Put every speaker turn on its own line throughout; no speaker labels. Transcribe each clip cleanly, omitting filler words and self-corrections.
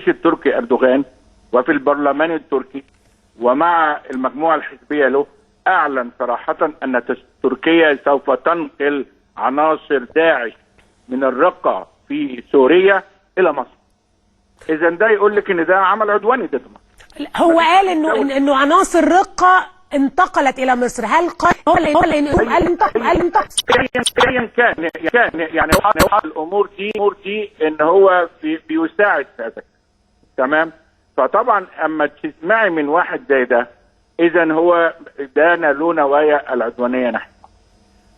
التركي اردوغان وفي البرلمان التركي ومع المجموعة الحزبية له اعلن صراحة ان تركيا سوف تنقل عناصر داعش من الرقة في سوريا الى مصر. اذا ده يقول لك ان ده عمل عدواني ضد مصر.
هو قال انه عناصر رقه انتقلت الى مصر، هل قال هو قال انتقل؟
ايا كان يعني الامور دي ان هو بيساعد في هذا، تمام؟ فطبعا اما تسمعي من واحد زي ده، اذا هو ده له نوايا العدوانية نحن.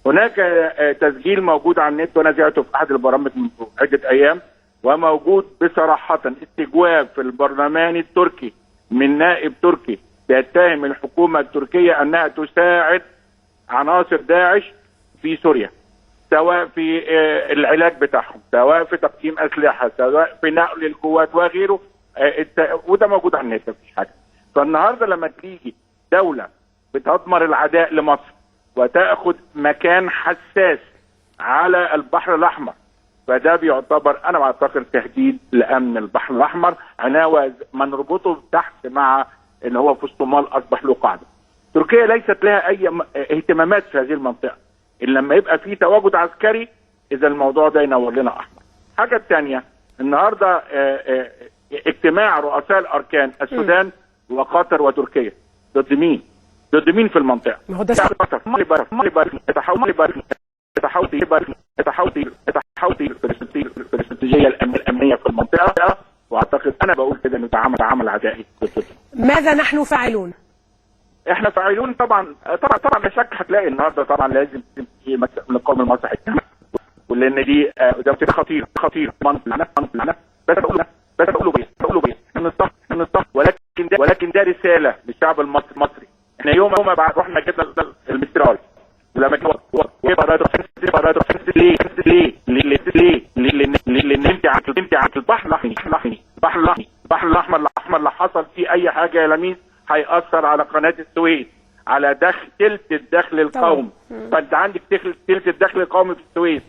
هناك تسجيل موجود على النت وانا زعته في احد البرامج من عده ايام، وموجود بصراحة استجواب في البرلمان التركي من نائب تركي بيتهم الحكومة التركية انها تساعد عناصر داعش في سوريا، سواء في العلاج بتاعهم، سواء في تقديم اسلحة، سواء في نقل القوات وغيره، وده موجود على النت، مفيش حاجة. فالنهارده لما تيجي دولة بتضمر العداء لمصر وتاخذ مكان حساس على البحر الاحمر، فده بيعتبر انا بعتقد تهديد لامن البحر الاحمر، علاوه ما نربطه تحت مع ان هو في الصومال اصبح له قاعدة. تركيا ليست لها اي اهتمامات في هذه المنطقة، الا لما يبقى في تواجد عسكري، اذا الموضوع ده ينور لنا احمر. الحاجة الثانية النهارده اجتماع رؤساء الاركان السودان وقطر وتركيا ضد مين؟ ضد مين في المنطقة؟
ما هو ده
تحول الاستراتيجية الامنية في المنطقة، واعتقد انا بقول كده انه ده عمل عدائي ضد.
ماذا نحن فاعلون؟
احنا فاعلون طبعا طبعا طبعا، لا شك هتلاقي النهارده طبعا لازم في نقاوم المسرح، ولان دي ده خطير خطير بس بقول بس ولكن ده رسالة للشعب المصري. احنا يوم ما بعد رحنا جبنا المسترال، ولما ليه ليه ليه ليه لان انت على البحر الاحمر، البحر الاحمر اللي حصل فيه اي حاجة يا لميس هيأثر على قناة السويس، على دخل تلت الدخل القومي. فانت عندك تلت الدخل القومي في السويس،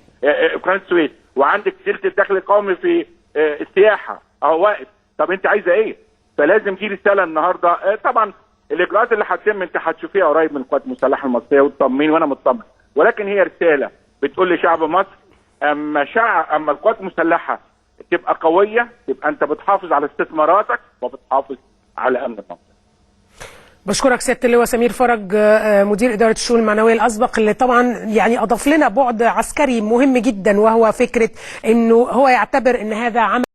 قناة السويس، وعندك تلت الدخل القومي في السياحة اهو واقف. طب انت عايزه ايه؟ فلازم دي رسالة النهارده. طبعا الاجراءات اللي هتتم انت هتشوفيها قريب من القوات المسلحة المصرية، وتطمني وانا مطمن، ولكن هي رسالة بتقول لشعب مصر اما القوات المسلحة تبقى قوية، تبقى انت بتحافظ على استثماراتك وبتحافظ على امن المنطقة.
بشكرك سيادة اللواء سمير فرج، مدير ادارة الشؤون المعنوية الاسبق، اللي طبعا يعني اضاف لنا بعد عسكري مهم جدا، وهو فكرة انه هو يعتبر ان هذا عمل